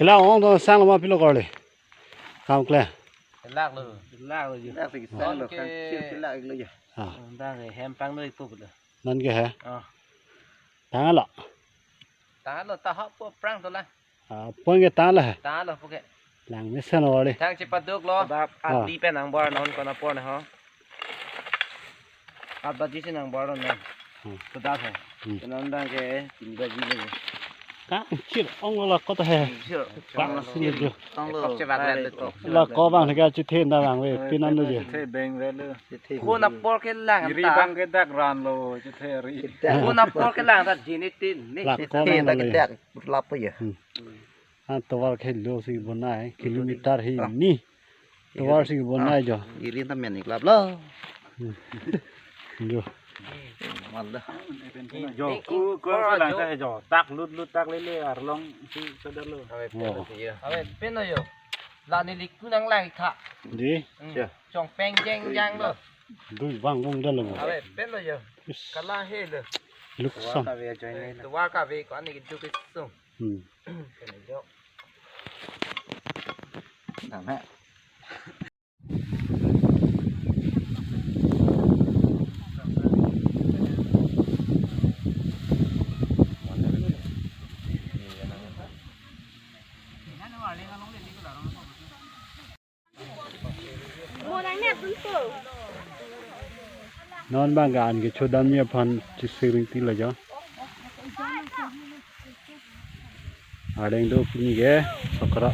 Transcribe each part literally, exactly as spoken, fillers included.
Kila ong dong sang lama pilo korle. Kam kle. Lak lo. Lak lo ju. Lak lagi sang lo, kan sir ke lak lo ya. Ah. Dang ke hem pang lo ipu lo. Non ke he. Ah. Tang lo. Tang lo ta hop po prang to la. Ah, pon ke tang lo he. Tang lo po ke. Lang mesen lo le. Tang chepaduk lo. Ba Ah. Adi pen nang bor non kona por na ho. Aat baji si nang bor non. Hmm. Sudah hai. Hmm. Kenan dang ke tin baji le. Kangchir ong lo la kota he. Sure. Kangchir jo. Tong lo. Kop chebak le to. La ko bang ke chethe na bang ve pinan lo je. Chethe beng ve lo. Chethe. Kona por kelang Iri ta. Bang ke dak ran lo chethe ri. Kona por kelang ta jini tin ni. La ko Chethe bang dak lo. Dak lap ya. Hmm. Ah, tovar ke lo si bonai kilometer hi Ah. Ni. Tovar si bonai jo. Iri ta men ik lap lo. Hmm. Jo. Mal da. Jo, ku, ku, ku lang sa jo. Tak lut, lut, tak lele, arlong si sadar lo. Awe, Oh. Peno yo. Awe, peno yo. La neli ku nang lang tha. Di. Hmm. Siya. Chong peng jeng jang lo. Dui bang bung dan lo. Awe, peno yo. Is. Kala he lo. Lukson. Tovar kave join ni. Tovar kave ko ani ke duk sung. Hmm. Peno yo. Nang ha. Non bang ke an ke chodam ni aphan chisiring ti lo jo. Areng do pini ke sokra.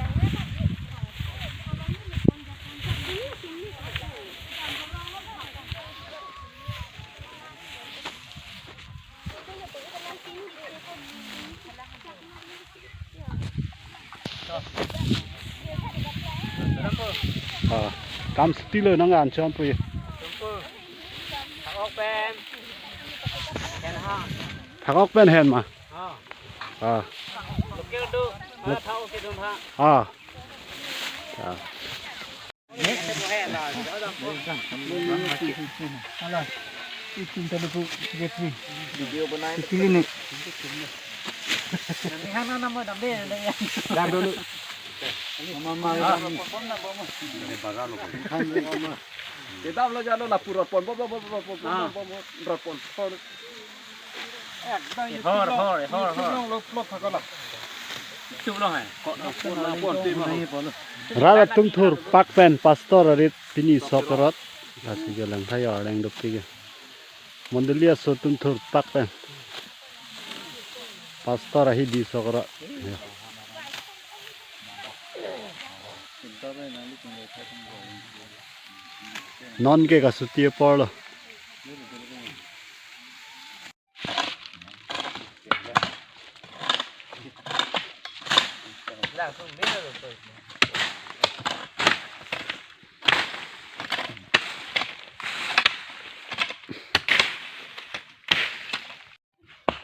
Ah, kam sitilo nang an chom pu. Thak-ok pen. Hen ha. Thak-ok pen hen ma. Ah. Ah. Local do. Lok- Thak-ok ke dum ha. Ah. Ah. Video banai. Sitili ni. Dak dulu. Mama, mama. Kedam lo jalo la pura pon, bo, bo, bo, bo, bo, bo, Ah. Bo, bo, bo, pon, pon. Hor, hor, hor, hor. Lo plot thakala. Chup lo hai. Ko na pon, na pon, ti ma. Rat atum thurpak pen pastor arit pini sok rot. Lasi jo lang thayo areng dok ti ke. Mondoli aso atum thurpak pen. Pastor ahi di sok rot. Ya. Non ke kasuti apor lo.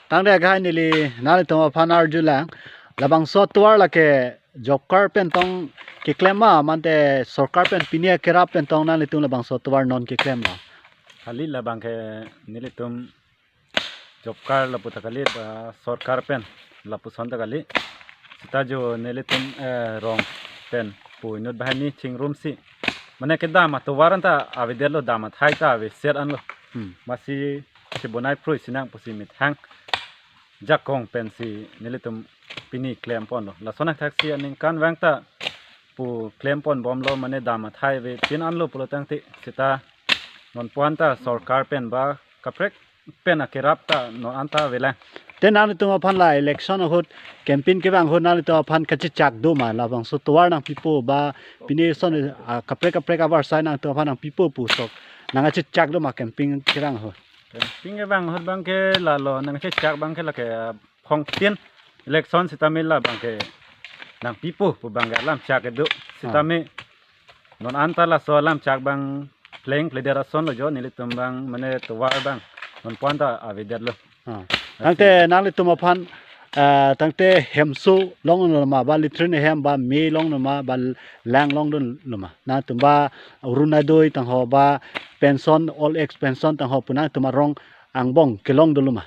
Tangte akhai neli nanglitum aphan arjulang. Labangso atovar lake job card pen tong keklem ma, mante sorkar pen pini akerap pen tong nanglitum labangso atovar non keklem ma? Kali labang ke nelitum job card lapu ta kali, ba sorkar pen lapuson ta kali. Seta jo nelitum, eh, rong pen pu inut banghini chingrum si. Mane kedam atovar anta avedet lo, dam athai ta aveset an lo. Hmm. Masi chebonai phrui sinang pusi methang jakong pensi nelitum pini klem ponlo. Lason athaksi aningkanvang ta pu klem ponbomlo, mane dam athai avepin an lo pulo tangte seta non pu anta sorkar pen ba kaprek pen akerap ta non anta avelang. Te nanglitum aphan la election ahut campaign kevang ahut nanglitum aphan kachechak do ma, labangso atovar nangpipo ba pini son, ah, kaprek kaprek avarsai nanglitum aphan nangpipo pu sok nangkachechak do ma campaign kevang ahut? Campaign kevang ahut bang ke lalo nangchechak bang ke lake, ah, phong tin election sitame labang ke nangpipo pu bang ke alam chak kedo. Ah. Sitame non anta laso alam chak bang pleng pledet ason lo jo, nelitum bang mane atovar bang non pu anta avedet lo. Ah. Tangte nanglitum aphan, ah, tangte hemso longdun lo ma, ba latrine hem ba me longdun ma, ba lang longdun lo ma? Nangtum ba Orunodoi tangho ba pension, old age pension tangho pu nangtum arong angbong kelongdun lo ma?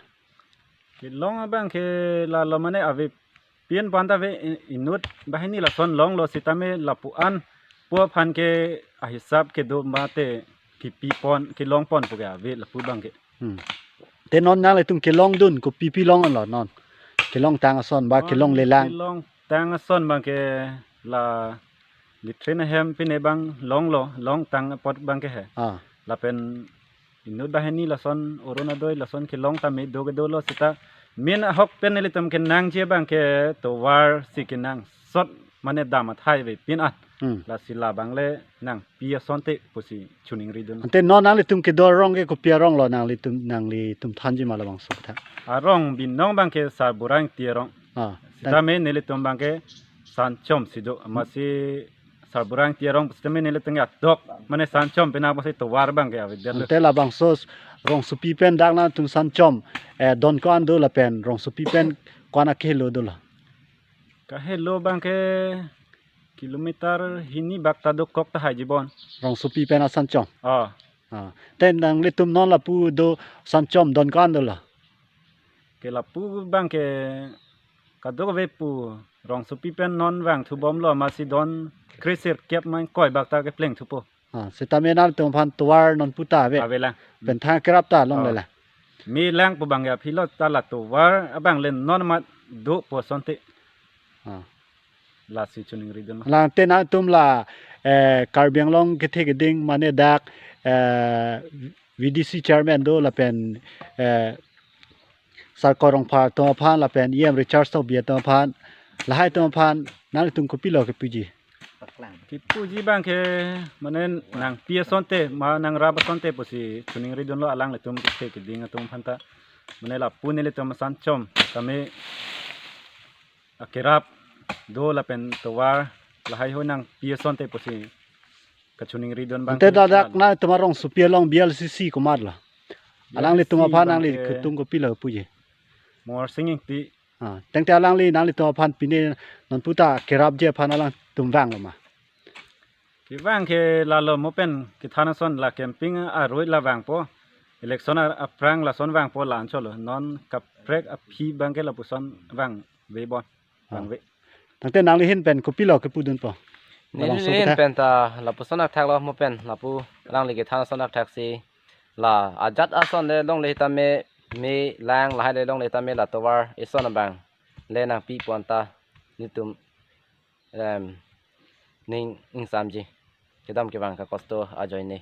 Kelong abang ke lalo mane ave Pin pon ta ave i-, inut banghini lason longlo sitame lapu-an pu aphan ke ahisap kedo mate kepipon kelongpon pu ke ave lapu abang ke. Hmm. Te non nanglitum kelongdun kopi pi longlo non? Kelongtang ason ba kelonglelang? Kelongtang ason abang ke la latrine ahem pine abang longlo, longtang apot abang ke he. Ah. Lapen inut banghini lason Orunodoi lason kelong tame do kedolo sita main ahok pen nelitum kenangji abang ke tovar si kenangsot mane dam athai ave pin an. Hmm. Lasi labang le nangpi asonte pusi choningridun. Ante non nanglitum kedo arong ke kopi aronglo nanglitum, nanglitum thanji ma labangso tha? Arong binong abang ke Sarbura Ingti arong. Ah, sitame nelitum abang ke Sanchom si do, amatsi Sarbura Ingti arong sitame nelitum ke adok mane Sanchom pina pusi tovar abang ke avedetlo. Ante labangso Rongsopi pen dak nangtum Sanchom, eh, don ko-an do lapen Rongsopi pen ko-an akehelo dolo? Kahelo abang ke kilometer hini bak ta dokok tahai jibon. Rongsopi pen a Sanchom? Oh. Ah. Te nanglitum non lapu do Sanchom don ko-an dolo? Ke lapu abang ke kadokave pu Rongsopi pen non vangthu bomlo amatsi don kre sirkep ma ingkoi bak ta kepleng thupo. Ah, sitame nangtum aphan tovar non puta ave? Avelang. Pen thang kerap ta longlelang? Oh. Melang pu abang ke aphi lo ta la tovar abang le non amat dopo asonte. Ah. Lasi choningridun ma. Lang te nangtum la, eh, Karbi Anglong kethe keding mane dak, eh, V D C chairman do lapen, eh, Sarkor Rongphar atum aphan lapen E M Richard Tokbi atum aphan, lahai atum aphan nanglitum kopilo kepuji? Kepuji abang ke mane nangpi asonte ma nangrap asonte pusi choningridunlo alanglitum kethe keding atum aphan ta. Mane lapu nelitum Sanchom tame akerap do lapen tovar lahai ho nangpi asonte pusi kachoningridun abang. Ante ke dadak lalo. Nangtum a Rongsopi along B L C C komatlo? Alanglitum B L C C aphan abang nangli ke ketung kopilo puji? Morsing Ingti. Ah, tangte alangli nanglitum aphan pine non puta kerapji aphan alangtum vanglo ma? Kevang ke lalo mo pen kethan ason la campaign arui la vangpo. Election a-, aphrang lason vangpo la anchotlo. Non kaprek aphi abang ke lapuson vangve bon. Ah. Vangve. Tangte nangli ahin pen kopilo kepudunpo? Neli labangso ahin ketha pen ta lapuson akthak lo mo pen lapu alangli kethan ason akthak si la ajat ason le longle tame melang lahai le longle tame la tovar eson abang le nangpi pon ta nelitum, em, ning ingsamji. Kedam kevang kakosto ajoine.